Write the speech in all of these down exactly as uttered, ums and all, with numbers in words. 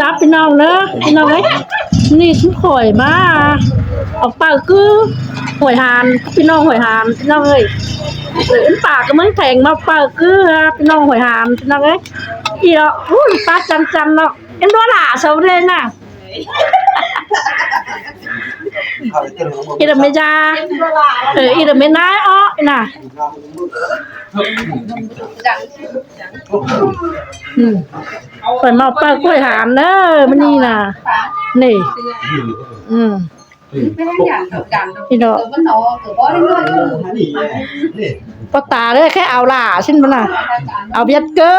จ้าพี่น้องเนอะ พี่น้องเอ้ย นี่ฉันข่อยมา เอาเป่าคือหอยหาน พี่น้องหอยหาน พี่น้องเอ้ย เออ อันป่าก็เมืองแถงมาเป่าคือ พี่น้องหอยหาน พี่น้องเอ้ย อีเนาะ อู้ย ปลาจันจันเนาะ เอ็นดูหล่าเสาเลยน่ะ อีเดอเมยา เออ อีเดอเมยาอ๋อน่ะ อืม ข่อยมาเป่าข่อยหานเนอะ มื้อนี้น่ะ นี่ อืม อีเนาะ ป้าตาเลยแค่เอาหล่าสิ้นมันน่ะ เอาเบียดเกอ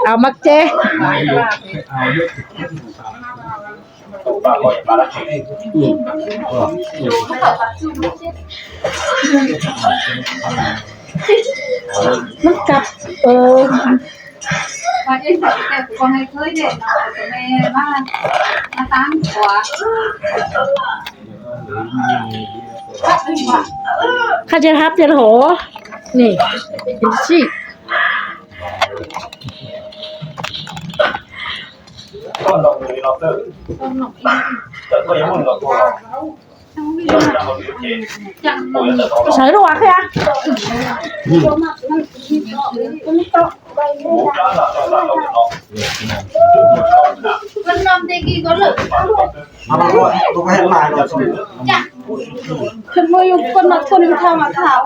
เอามักเจ มันกลับ เออ ว่าเอ็นแต่แต่กูก็ไม่เคยเด่นเนาะ แต่แม่มา มาตั้งหัว ข้าจะฮับจะโห นี่ เป็นสิ ใส่ลูกอ่ะค่ะ มันนำเด็กอีกก็เลย เอามาก่อน เอามาให้หลายก่อนสิ จ้ะ ขึ้นมาอยู่คนมาคนทำมาข่าว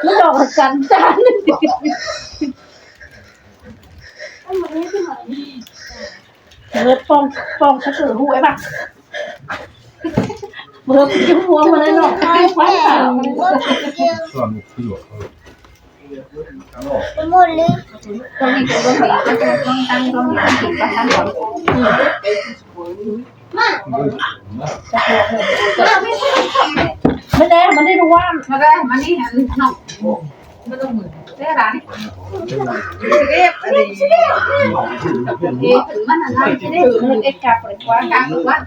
มันดอกกันจัน เบิดป้อง ป้องสะเกิดหูไอ้บ้า เบิดจะหัวมาเลยเนาะ ไอ้ควันสาว หมดเลย ไม่ได้ มันได้รู้ว่า มาได้ มานี่ หันน้อง ไม่ต้องมือ เรียบอะไร เอ๊ะ มันอะไร เอ๊ะ กลับไปคว้ากลางหรือว่า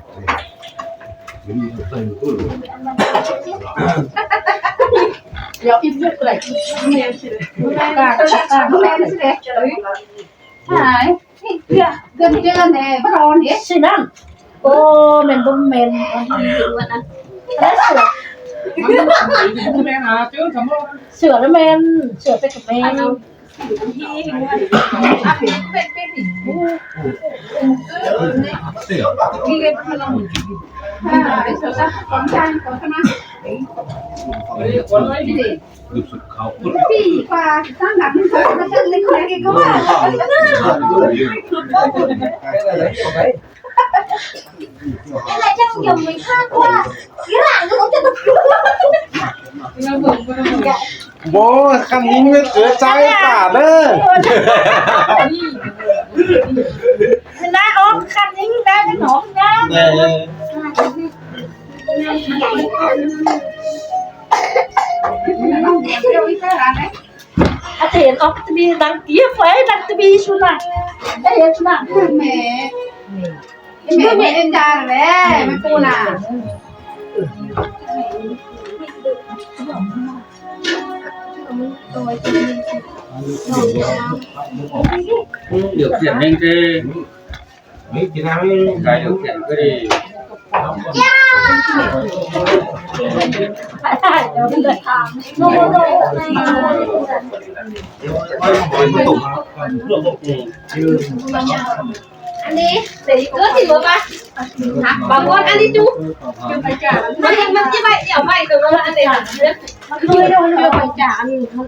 เดี๋ยวอีกเรื่องอะไร กลาง กลาง ใช่ เดือน เดือน เนี่ย พระรอนเนี่ย สินั่น โอ้ แม่นบ่แม่น อันนั้นเสือ เสือแล้วแม่น เสือเป็นกับแม่น โบ้ คันนี้ไม่เกิดใจป่าเด้อ ได้ออกคันนี้ได้เป็นหนองนะ แน่ อาเทนออกตะบีดังเตี้ยไฟดังตะบีสุนัข ได้เห็นสุนัข แม่ แม่ แม่ เอ็นจาแหละ แม่ปูน่ะ เดี๋ยวเสียงเองเท ไม่กินน้ำไม่ ไก่เดี๋ยวเสียงก็ดี อันนี้เดี๋ยวก็ถือว่าปะบางคนอันนี้จุ๊บมันมันจะไปเดี๋ยวไปแต่ว่าอันนี้มันคือโดนเดียวกันจ้ะอันนี้มัน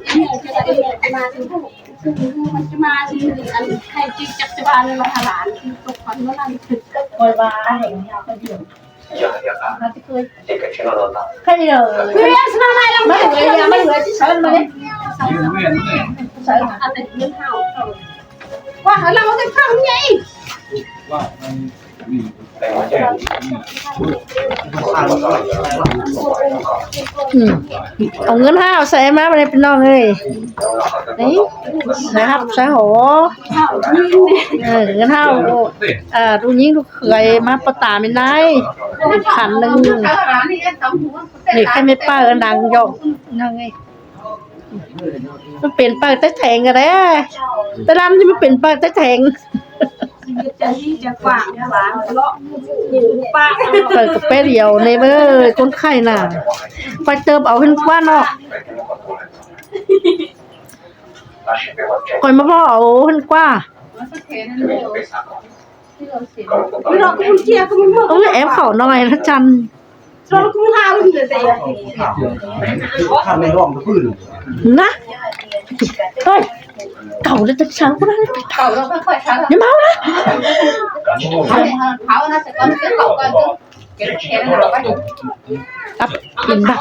จะมาถึงพวกมันจะมาถึงอันใครจิกจักรวาลเลยมาหาหลานที่ตกฝันเมื่อนั้นคือคอยว่าอะไรอย่างเงี้ยก็เดียว ใครเดียว ไม่เหลือไม่เหลือที่ใช้มาเลย ใช้อันเป็นเงินเท่า ว่าหาเราจะเข้าไง อืม เอาเงินห้าเอาใส่มาไปเลยพี่น้องเอ้ย นี่นะครับ ใส่หัว เออ เงินห้า เออ ลูกยิงลูกเขยมาประตาไม่ได้ ขันหนึ่ง นี่แค่ไม่ป้าก็ดังยองนั่งไง มันเป็นป้าแต่แทงกันแหละแต่ดำที่มันเป็นป้าแต่แทง จะที่จะกว้างหวานเลาะหมูปะ เปิดกระเป๋าเดียวในเบ้อคนไข้น่ะ ไปเติมเอาขึ้นกว้านเนาะ คอยมาบอกเอาขึ้นกว้า ไม่หรอกคุณเจียก็มันหมด เออ แอปเขาหน่อยนะจัน เราคุณหาคุณเดียวแต่ ข้างในห้องก็พื้น นะ เฮ้ย เก่าแล้วจะเช้าก็ได้ เก่าแล้วก็ค่อยเช้า อย่าเมานะ เผานะแต่ก่อนเผาก่อน เก็บแขนเอาไว้ ครับ กินปะ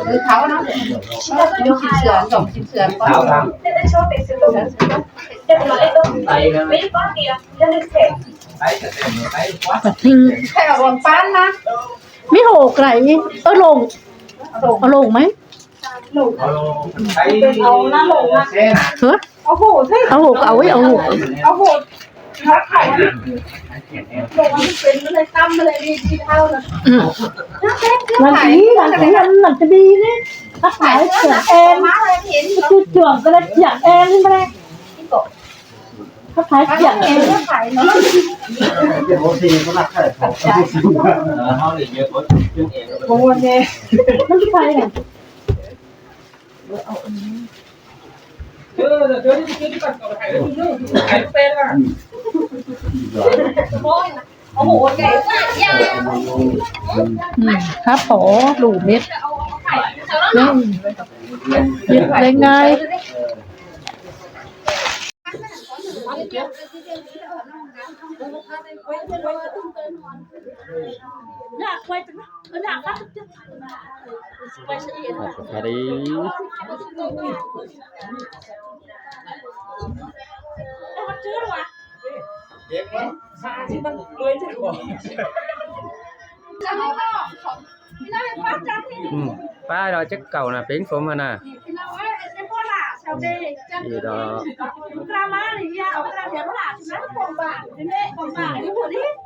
คือเผานะ ยกสิบเสือน ยกสิบเสือนก่อน กระทิง ใครเอารวมปั้นนะ มีโหกไหล เออ ลง เอาลงไหม เอาหน้าลงนะ เฮ้ย เอาโหก เอาไว้ เอาโหก เอาโหก ถ้าขายลงมันเป็นอะไรตั้มอะไรดีที่เท่านะ อืม มันดี มันดี มันจะดีนี่ ถ้าขายเสียงแอน มาเลยเห็น คือจ่วงก็เลยเสียงแอนนี่มาเลย ถ้าขายเสียงแอน ถ้าขายเนาะ เดี๋ยวโอเคก็รักใครขอ เขาเลยเยอะกว่าจุ๊บเอง โอ้โหเนี่ย มันใครเนี่ย อืม ครับผม หลูเม็ด เล่น เม็ดง่ายๆ ผัดกะเพราดี อืม ป้าเราจะเก่านะ เพลงผมอะนะ นี่ดอก อืม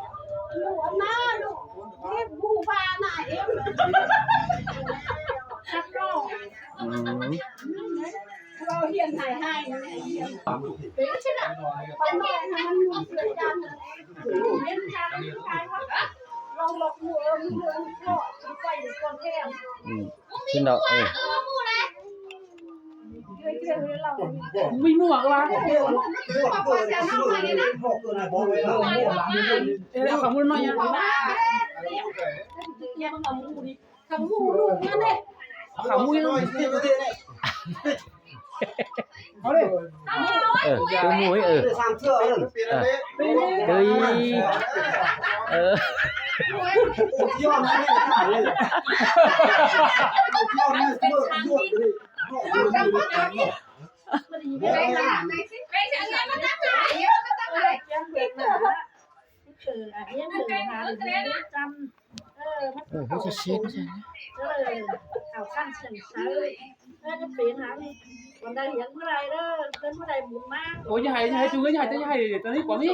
อืม ขึ้นดอก เออ ไม่มั่ววะ เออ เอาของมึงมายัง เอาของมึงมาเนี่ย เอาของมึงมาเนี่ย เอาเลย เออ ตัวหมู เออ เออ เฮ้ย เออ เออ เขาจะเช็ดใช่ไหม เออ เอาขั้นเส้นใส เออ จะเป็นหานี่ วันใดเห็นเมื่อไหร่เด้อ เพิ่นเมื่อไหร่บุญมา โอ้ย อย่าให้ อย่าให้จุง อย่าให้ อย่าให้ ตอนนี้กว่านี้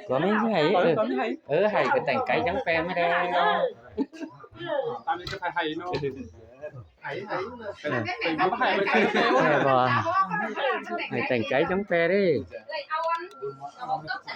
กว่านี้ให้ เออ กว่านี้ให้ เออ ให้ก็แต่งไก่จังแปลงไม่ได้ เออ ตามนี้จะใครให้เนาะ ให้ ให้ เออ ให้ ให้แต่งไก่จังแปลงดิ เอาอัน เอาอันก็ใส่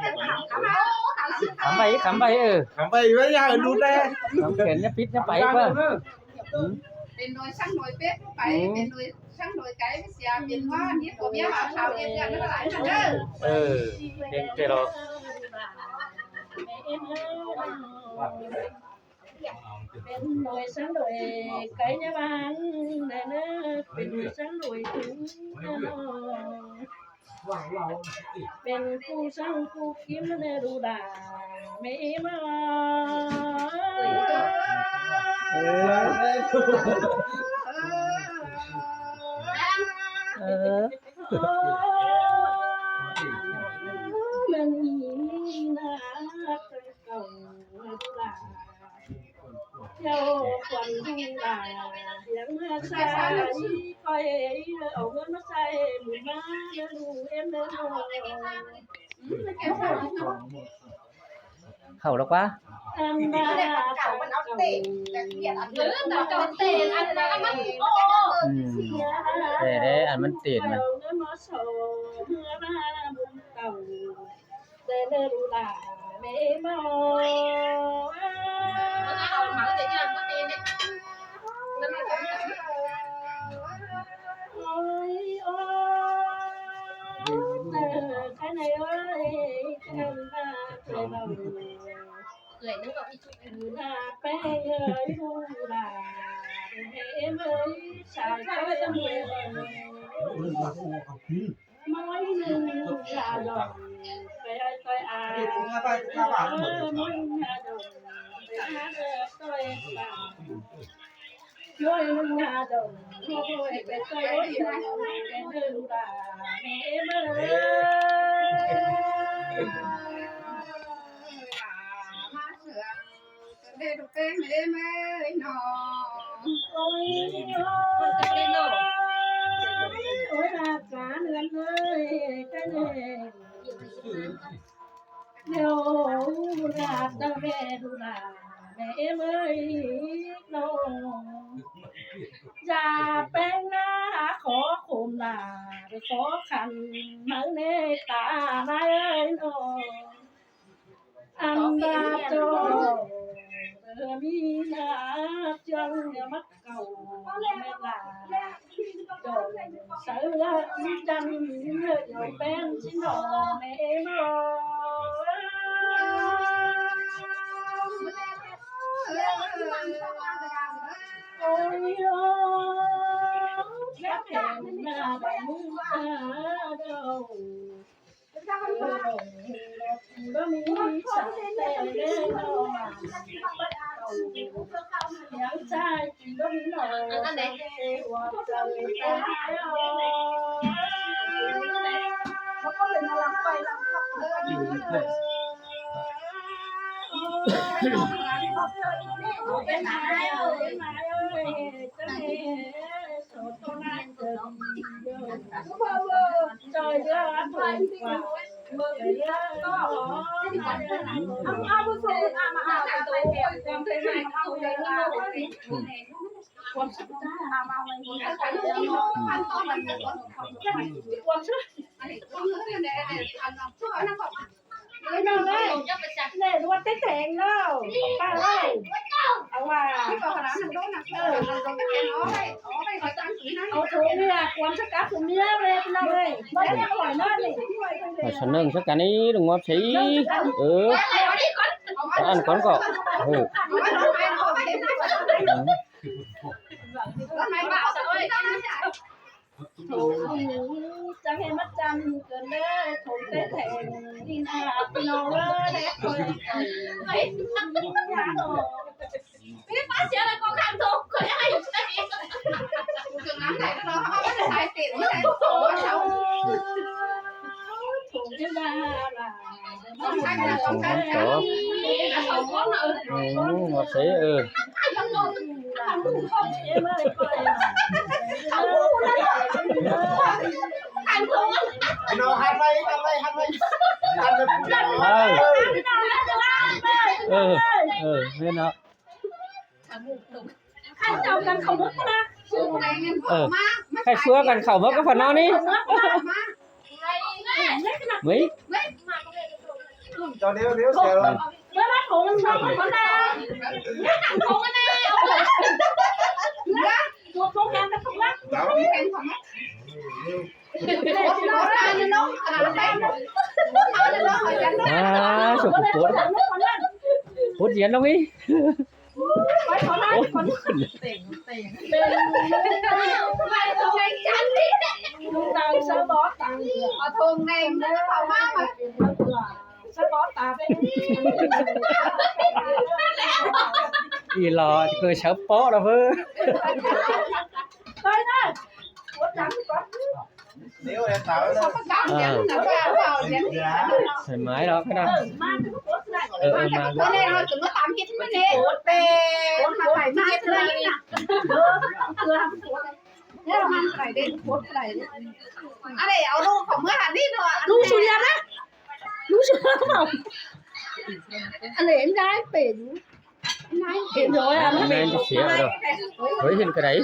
Khắm ꞌvạy, khắm ꞌvạy, ơ. Khắm ꞌvạy ꞌvạy, dú ꞌtẹ. Khắm khẻn ꞌnhá pít ꞌnhá pay ꞌva. Pên đôi săng đôi pết pay, pên đôi săng đôi cáy, pên ꞌhua ꞌnhá ꞌcọ ꞌmía hảư khảu ên ꞌnhá lai ꞌnặn đaư. Ơ, pên ꞌtẹ lo. Pên đôi săng đôi cáy ꞌnhá ꞌváng, ꞌnớ, pên đôi săng đôi tứn, ꞌnớ. Pên ꞌcú săng ꞌcú kim ꞌnớ đu đa, ꞌmí ꞌmá. Ơ. Ơ. Khảu lỏ ꞌquá. Ừ. Đe, đe, ăn ꞌmắn tên ꞌnặn. Ôi, là cá nữa ơi, cái này. Nếu là tao về đủ là mẹ em ơi, nó. Dạ, bên, à, khó khăn là khó khăn, máu nê ta, mẹ ơi, nó. Ăn ba cho mi na chân mắc cầu mẹ là cho sớ chân hơi bên xin họ mẹ mà. Ôi ơi, các em là bảy mươi ba đâu. Nè, rút cái thẻng đâu. Ba ơi. Au à. Au thú mía, cuốn sắc cá thú mía về, bên đâu về. Bớt cái khỏi nó đi. Ở sân nương sắc cá này, đừng ngọt xí. Ừ. Ăn con cọ. Ừ. Thủng, chẳng hề mất chăm, cơn đế, thủng tết thẻ, đi nè, nó đế, thôi. Ê, nó. Cái bác sĩ này có khăn thủng, có ai thấy. Thủng cái năm này nó, nó có cái sai tiền, nó lại thủng, nó thủng. Thủng cái ba là Có. Ừ, ngọt thế, ừ. Nó hát vay, hát vay, hát vay. Ờ. Ờ, ờ, bên đó. Ờ. Khai phứa cần khẩu mớc cái phần nào ní. Mấy. Cho nếu, nếu xe là À, sao cũng cuốn. Cuốn diễn lắm ý. Ý lo cứ sớ bó đó vơ. Ờ. Thoải mái đó, cái đó. Ờ, ờ, mà. Lũ su liêm á. Lũ su liêm á. Anh này em gái bể lũ. Anh này em gái bể lũ. Anh này em gái bể lũ. Ôi, hiện cái đấy.